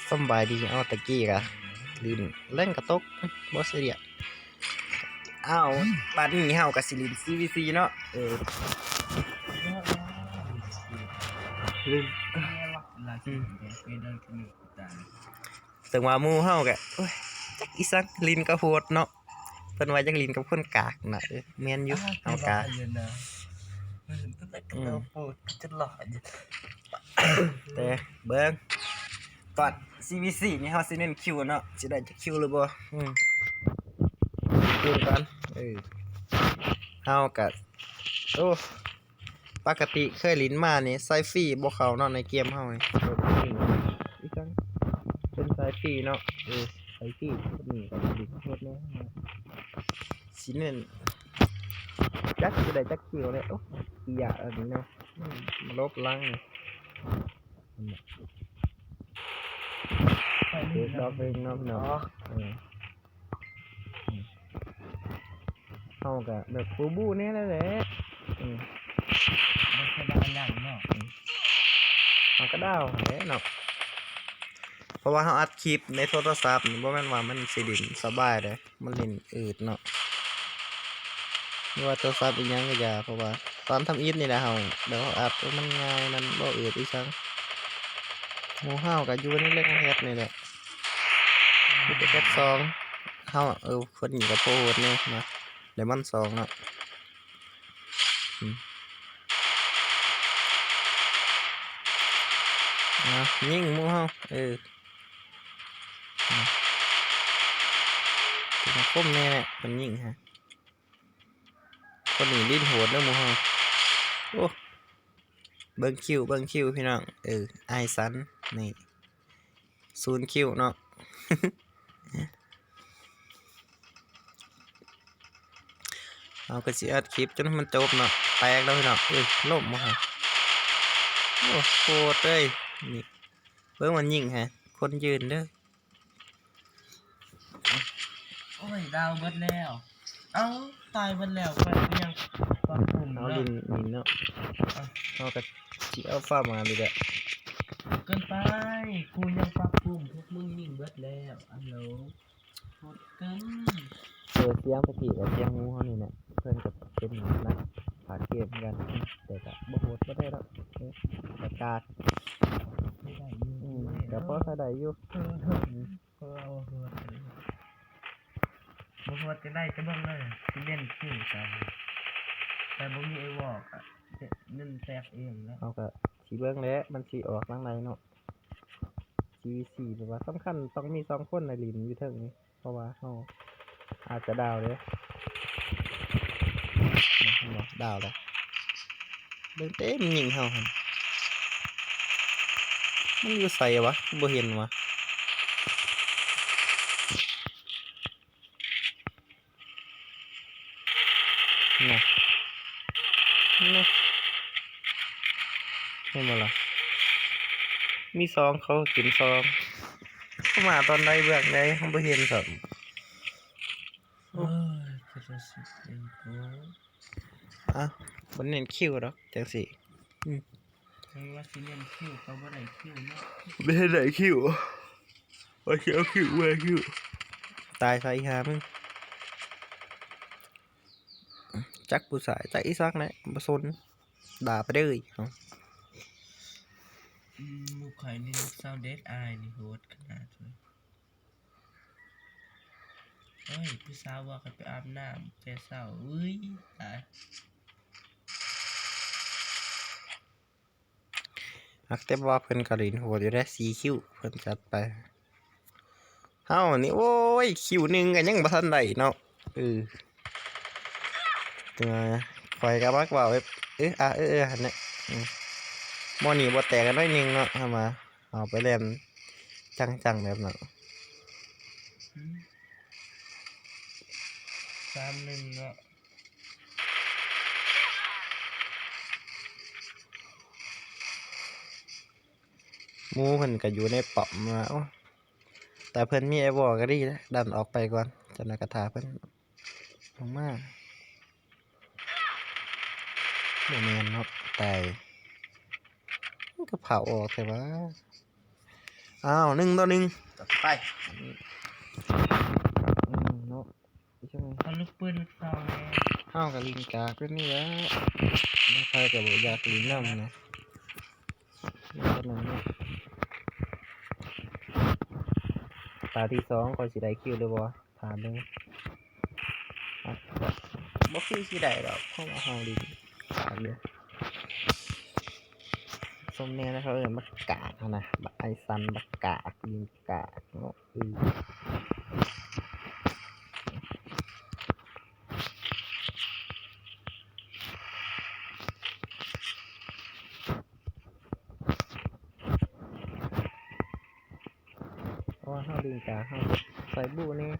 ສຳບາຍດີ. ເອົາ ຕະກີ້ກະຫຼິ້ນແລ່ນກະຕົກ ບໍ່ຊີຣຽສ. ເອົາ ບາດນີ້ເຮົາກະຊິຫຼິ້ນ ຊີວີຊີ ເນາະ. ເອີ ຫຼິ້ນ ເຊິ່ງວ່າໝູ່ເຮົາກະ ໂອ້ຍ ຈັກອີ່ສັງ ຫຼິ້ນກະໂຫດເນາະ. ເພິ່ນວ່າຢາກຫຼິ້ນກັບຄົນກາກນະ. ເອີ ແມ່ນຢູ່ ເຮົາກາກ ແຕ່ເບິ່ງກ່ອນ ຊີວີຊີ ນີ້ເຮົາຊິເນັ້ນຄິວເນາະ ຊິໄດ້ຈັກຄິວຫຼືບໍ່. ອືມ ເບິ່ງກ່ອນ. ເອີ ເຮົາກະ ໂອ້ ປົກກະຕິເຄີຍຫຼິ້ນມານີ້ ສາຍຟຣີບໍ່ເຂົ້າເນາະ ໃນເກມເຮົານີ້. ອີ່ສັງ ເປັນສາຍຟຣີເນາະ. ເອີ ສາຍຟຣີນີ້ກະຫຼິ້ນໂຫດແດ່. ຊິເນັ້ນ ຈັກຊິໄດ້ຈັກຄິວແຫຼະ. ໂອ້ ປີຢາອັນນີ້ເນາະ ອືມ ຫຼົບຫຼັງນີ້ ເອີ ເຮົາກະແບບບູໆແດ່ແຫຼະ. ອືມ ບໍ່ສະບາຍຫຼັງເນາະ. ອືມ ເຮົາກະດາວຫັ້ນແຫຼະເນາະ ເພາະວ່າເຮົາອັດຄລິບໃນໂທລະສັບນີ້ ບໍ່ແມ່ນວ່າມັນຊິຫຼິ້ນສະບາຍເດ້. ມັນຫຼິ້ນອືດເນາະ ບໍ່ວ່າໂທລະສັບອີ່ຫຍັງກະຢ່າ. ເພາະວ່າຕອນທຳອິດນີ້ແຫຼະ ເຮົາແບບເຮົາອັດ ໂອ້ ມັນງ່າຍ ມັນບໍ່ອືດອີ່ສັງ. ໝູ່ເຮົາກະຢູ່ໃນແລງແພັດນີ້ແຫຼະ ມີແຕ່ແພັດສອງ. ເຮົາ ເອີ ຄົນນີ້ກະໂພດແດ່ນະ ໄດມອນສອງເນາະ. ອືມ ອ່າ ຍິງໝູ່ເຮົາ ເອີ ອືມ ຄົມແນ່ແຫຼະ ເພິ່ນຍິງຫາ. ຄົນນີ້ຫຼິ້ນໂຫດເດີໝູ່ເຮົາ. ໂອ້ ເບິ່ງຄິວ ເບິ່ງຄິວ ພີ່ນ້ອງ. ເອີ ອ້າຍສັນນີ້ ສູນຄິວເນາະ. ເຮົາກະຊິອັດຄລິບຈົນມັນຈົບເນາະ. ແຕກແລ້ວພີ່ນ້ອງ. ເອີ ລົ້ມບໍ່ຫະ. ໂອ້ ໂຫດເລີຍນີ້. ເບິ່ງມັນຍິງຫາ ຄົນຢືນເດີ. ໂອ້ຍ ດາວເບິດແລ້ວ. ເອົ້າ ຕາຍເບິດແລ້ວ ຂ້ອຍກະຍັງປັບປຸງເນາະ. ເຮົາຫຼິ້ນ ຫຼິ້ນເນາະ. ເອົ້າ ເຮົາກະຊິເອົາຟ້າມານີ້ແຫຼະ. ເກີນໄປ ກູຍັງປັບປຸງ ພວກມຶງຍິງເບິດແລ້ວ. ອັນໂຫຼ ໂຫດເກີນ. ເອີ ສຽງຕະກີ້ກະສຽງໝູ່ເຮົານີ້ແຫຼະ ເພິ່ນກະເປັນນັກພາກເກມຄືກັນ ແຕ່ກະບໍ່ໂຫດປານໃດດອກ. ເອີ ກະກາກ ໄດ້ຢູ່ ອືມ ກະພໍໃຊ້ໄດ້ຢູ່. ເອີ ອືມ ເອີ ບໍ່ໂຫດ ບໍ່ໂຫດຈັ່ງໃດກະເບິ່ງເລີຍ ຊິເນັ້ນຄິວໃສ່ ແຕ່ບໍ່ມີໄອວໍກະ ເນັ້ນແຕກເອງແຫຼະ. ເຮົາກະຊິເບິ່ງແຫຼະ ມັນຊິອອກທາງໃດເນາະ. ຊີວີຊີ ແບບວ່າສຳຄັນຕ້ອງມີສອງຄົນໃນຫຼິ້ນຢູ່ເທິງນີ້ ເພາະວ່າເຮົາອາດຈະດາວເດ້. ເຫັນບໍ່ ດາວແລ້ວ. ເບິ່ງເຕັມຍິງເຮົາຫັ້ນ ມັນຢູ່ໃສວະ ຄືບໍ່ເຫັນວະ. ນະ ນະ ເຫັນບໍ່ລະ ມີສອງ ເຂົາກະກິນສອງ. ເຂົາມາຕອນໃດເບື້ອງໃດ ເຮົາບໍ່ເຫັນຊ້ຳ. ໂອ້ຍ ກະຈະຊິເປັນໂກ. ອ່ະ ບໍ່ເນັ້ນຄິວດອກ ຈັ່ງຊີ້. ອືມ ເອີ ວ່າຊິເນັ້ນຄິວກະບໍ່ໄດ້ຄິວເນາະ. ບໍ່ໄດ້ຄິວ ວ່າຊິເອົາຄິວ ບໍ່ໄດ້ຄິວ. ຕາຍຊະອີ່ຫ່າມຶງ. ຈັກຜູ້ຊາຍ ຈັກອີ່ສັງແຫຼະ ບໍ່ສົນ ດ່າໄປເລີຍ. ອືມ ໝູ່ຂ້ອຍນີ້ລູກສາວເດັດ ອ້າຍນີ້ໂຫດຂະໜາດເລີຍ. ໂອ້ຍ ຜູ້ສາວວ່າໃຫ້ໄປອາບນ້ຳແຕ່ເຊົ້າ. ອຸ້ຍ ຕາຍ. ຮັກແຕ່ວ່າເພິ່ນກະຫຼິ້ນໂຫດຢູ່ເດ້ ສີ່ຄິວເພິ່ນຈັດໄປ. ເຮົານີ້ ໂອ້ຍ ຄິວໜຶ່ງກະຍັງບໍ່ທັນໄດ້ເນາະ. ເອີ ຈັ່ງວ່າ ຂ້ອຍກະມັກເວົ້າແບບ ເອີ ອາ ເອີ ເອີ ຫັ້ນແຫຼະ. ອືມ ໝໍນີ້ບໍ່ແຕກກະໜ້ອຍໜຶ່ງເນາະ ເຮົາມາ ເຮົາໄປແລ່ນຈັງໆແບບນັ້ນ. ອືມ ສາມໜຶ່ງເນາະ. ໝູ່ເພິ່ນກະຢູ່ໃນປ້ອມນະ. ໂອ້ ແຕ່ເພິ່ນມີໄອວໍກະດີແລ້ວ ດັນອອກໄປກ່ອນ ຈັ່ງໃດກະຖ້າເພິ່ນອອກມາ. ບໍ່ແມ່ນເນາະ ຕາຍ. ມັນກະເຜົາອອກແທ້ຫວາ. ອ້າວ ໜຶ່ງຕໍ່ໜຶ່ງ ຈັດໄປ ອືມ ເນາະ ເອົາລູກປືນລູກຊອງແດ່ ເຮົາກໍຫຼິ້ນກາກແບບນີ້ແຫຼະ ໃຜກໍບໍ່ຢາກຫຼິ້ນນຳນະ ຕາທີສອງຂ້ອຍຊິໄດ້ຄິວຫຼືບໍ່ ຖ້າເບິ່ງ ອາດຈະບໍ່ຄືຊິໄດ້ດອກ ເພາະວ່າເຮົາຫຼິ້ນກາກເດ້ ສົມແນວເຂົາເອີ້ນບັກກາກຫັ້ນນະ ບັກໄອຊັນ ບັກກາກ ຫຼິ້ນກາກເນາະ ເອີ. ເພາະວ່າເຮົາດຶງກາ ເຮົາໃສ່ບູ້ນີ້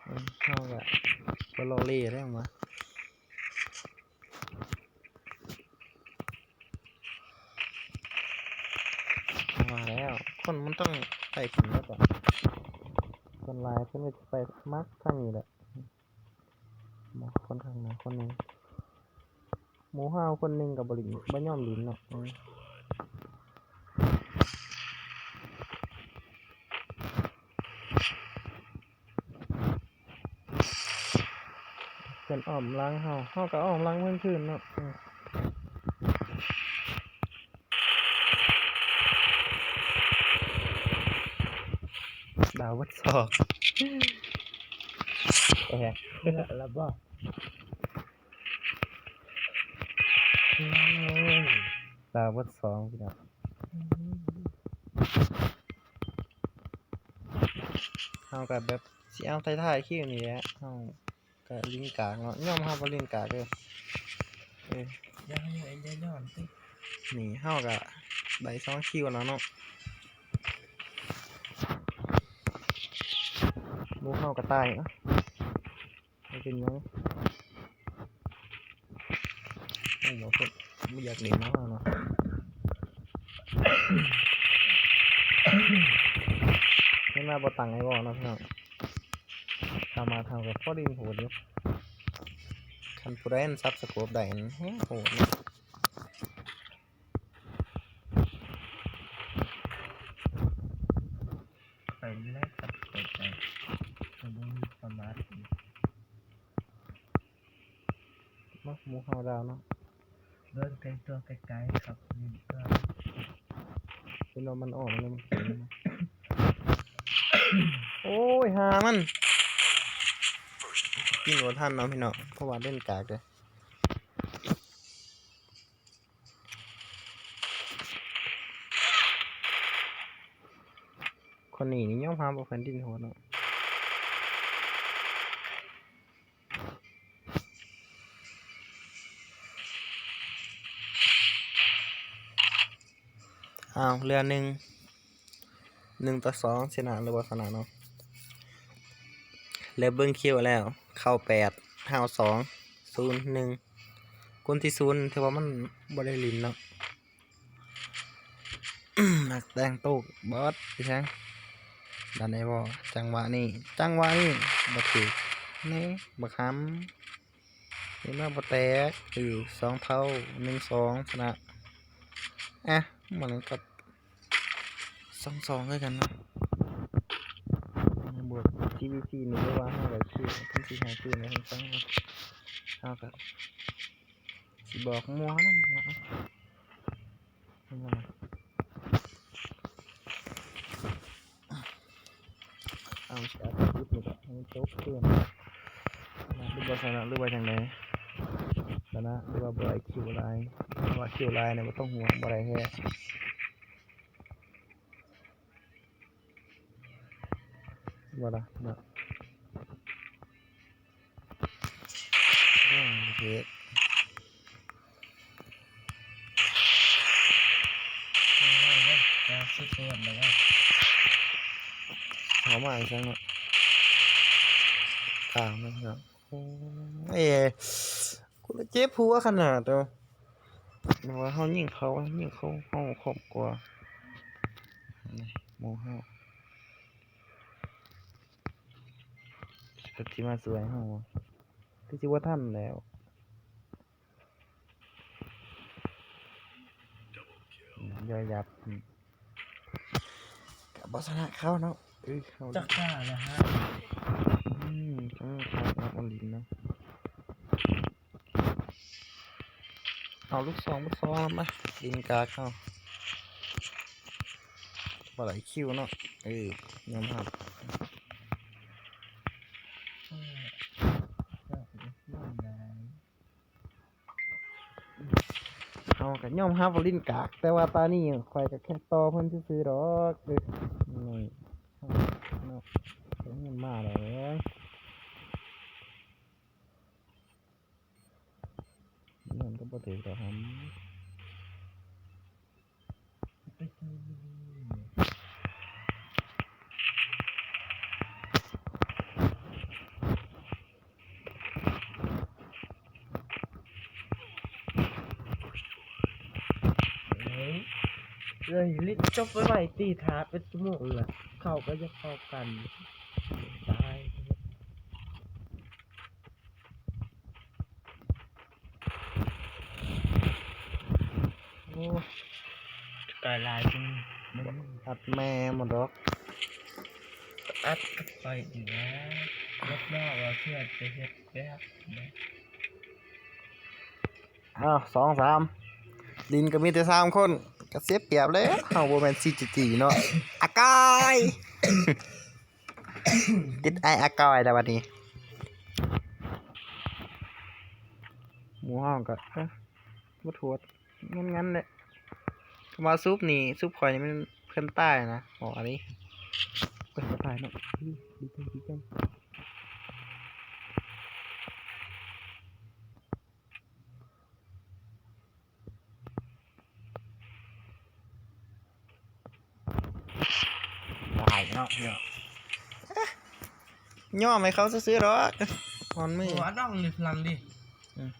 ເອີ ເຮົາກະບໍ່ລໍເລ່ແລ້ວຫວາ ວ່າແລ້ວ ຄົນມັນຕ້ອງໄປພຸ້ນແລ້ວກະ ສ່ວນຫຼາຍເພິ່ນກໍຈະໄປມັກທາງນີ້ແຫຼະ. ມາຄົນຂ້າງໜ້າຄົນໜຶ່ງ ໝູ່ເຮົາຄົນໜຶ່ງກໍບໍ່ຫຼິ້ນ ບໍ່ຍອມຫຼິ້ນເນາະ ເອີ ເພິ່ນອ້ອມຫຼັງເຮົາ ເຮົາກໍອ້ອມຫຼັງເພິ່ນຄືນເນາະ ເອີ. ດາວເບິດສອງ ແຕກແລ້ວບໍ່ ດາວເບິດສອງ ພີ່ນ້ອງ ເຮົາກໍແບບຊິເອົາທ້າຍໆ ຄິວນີ້ແຫຼະ ເຮົາ ກະຫຼິ້ນກາກເນາະ ຍອມຮັບວ່າຫຼິ້ນກາກເດີ ເອີ ຢ່າໃຫ້ເຮົາໄດ້ນອນຕິ ນີ້ເຮົາກະໄດ້ສອງຄິວແລ້ວເນາະ ໝູ່ເຮົາກະຕາຍເນາະ ບໍ່ເປັນຫຍັງ ໂອ້ ບໍ່ ບໍ່ຢາກຫຼິ້ນນຳເຮົາເນາະ ເຫັນວ່າບໍ່ຕັ້ງໄອວໍເນາະ ພີ່ນ້ອງ. ສາມາດເຮົາກໍພໍຫຼິ້ນໂຫດຢູ່ ຄັນຜູ້ໃດອັນສັບສະໂກບໄດ້ນັ້ນ ໂຫດເນາະ ໄປແລ້ວສັບສະໂກບໄດ້ ກໍບໍ່ມີປະມາດ ມາ ໝູ່ເຮົາດາວເນາະ ເບິ່ງແຕ່ງຕົວໄກໆ ຄັບ ນີ້ກໍ ເຫັນວ່າມັນອອກແລ້ວ ໂອ້ຍ ຫາມັນ ກິນບໍ່ທັນເນາະ ພີ່ນ້ອງ ເພາະວ່າຫຼິ້ນກາກເດ້ ຄົນນີ້ນີ້ຍອມຮັບວ່າເພິ່ນດິ້ນໂຫດເນາະ ອ້າວ ເຫຼືອໜຶ່ງ ໜຶ່ງຕໍ່ສອງ ຊະນະຫຼືບໍ່ຊະນະເນາະ ແລະເບິ່ງຄິວແລ້ວ ເຂົ້າແປດ ເຮົາສອງ ສູນ ໜຶ່ງ ຄົນທີສູນ ຖືວ່າມັນບໍ່ໄດ້ຫຼິ້ນເນາະ. ນັກແຕ່ງໂຕກບອດ ອີ່ຫຍັງ ດັນໄອວໍ ຈັງຫວະນີ້ ຈັງຫວະນີ້ ບໍ່ຖືກ ນີ້ ບັກຫຳ ນີ້ມາບໍ່ແຕກ ເອີ ສອງເທົ່າ ໜຶ່ງສອງ ຊະນະ ອະ ມັນກໍສອງສອງຄືກັນເນາະ ບົດ ທີວີທີ ນີ້ ຫຼືວ່າເຮົາໄດ້ຄິວ ເພິ່ນຊິໃຫ້ຄືນໃຫ້ຟັງ ເຮົາກໍ ຊິບອກໝູ່ເຮົານຳເນາະ ເອົາຊິອັດຄລິບນີ້ແຫຼະ ໃຫ້ມັນຈົບເກມ ຊະນະຫຼືບໍ່ຊະນະ ຫຼືວ່າຈັ່ງໃດ ຊະນະຫຼືວ່າບໍ່ໄດ້ຄິວຫຼາຍ ຖ້າວ່າຄິວຫຼາຍນີ້ບໍ່ຕ້ອງຫ່ວງ ບໍ່ໄດ້ແທ້. ບໍ່ລະ ບໍ່ ເຮັດ ເຂົ້າມາອີກແລ້ວເນາະ ຕາມເນາະ ໂອ້ຍ ກູລະເຈັບຫົວຂະໜາດເນາະ ແບບວ່າເຮົາຍິງເຂົາ ຍິງເຂົາ ເຮົາຄອບຄົວ ໝູ່ເຮົາ ເພິ່ນຊິມາຊ່ວຍເຮົາບໍ່ ຄືຊິບໍ່ທັນແລ້ວ ຍ່ອຍຍັບ. ບໍ່ຊະນະເຂົາເນາະ. ເອີ ເຂົາ ຈັກກາລະຮະ. ອືມ ເອີ ຄັກເນາະ ມັນຫຼິ້ນເນາະ. ເອົາລູກສອງ ລູກສອງມາຫຼິ້ນກາກເຮົາ ບໍ່ໄດ້ຄິວເນາະ. ເອີ ຍອມຮັບ ເຮົາກໍຍອມຮັບວ່າຫຼິ້ນກາກ ແຕ່ວ່າຕານີ້ຂ້ອຍກໍແຄ່ຕໍ່ເພິ່ນຊື່ໆດອກ. ເອີ ນີ້ ເນາະ ເຂົາຍັງມາແລ້ວ. ມັນກໍບໍ່ຖືກດອກຫັ້ນ. ເອີຍ ເລີຍລິດຈົບໄວໆ ຕີຖ້າເປັນຊົ່ວໂມງລະ ເຂົາກໍຢາກເຂົ້າກັນ ຕາຍ. ໂອ້ ກາຍຫຼາຍ ອັດແມ່ໝົດດອກ ອັດໄປດີແລ້ວ ລົບນອກວ່າເພື່ອຈະເຮັດແບບ ອ້າວ ສອງສາມ ຫຼິ້ນກໍມີແຕ່ສາມຄົນ ກໍເສຍປຽບແລ້ວ ເຮົາບໍ່ແມ່ນ CGG ເນາະ ອາກາຍ. ຕິດໄອອາກອຍແລ້ວບັດນີ້ ໝູ່ເຮົາກໍ ເອີ ບໍ່ໂທດ ງັນໆແຫຼະ. ຄຳວ່າຊຸບນີ້ ຊຸບຂ້ອຍນີ້ແມ່ນເພິ່ນຕາຍນະ ອອກອັນນີ້ ເອີຍ ຕາຍເນາະ. ດີໃຈ ດີໃຈ. ຕາຍເນາະ ຍອມໃຫ້ເຂົາຊື່ໆດອກ ຮອນມື. ໂອ້ ອັດອອກນີ້ພະລັງເດ້ ອືມ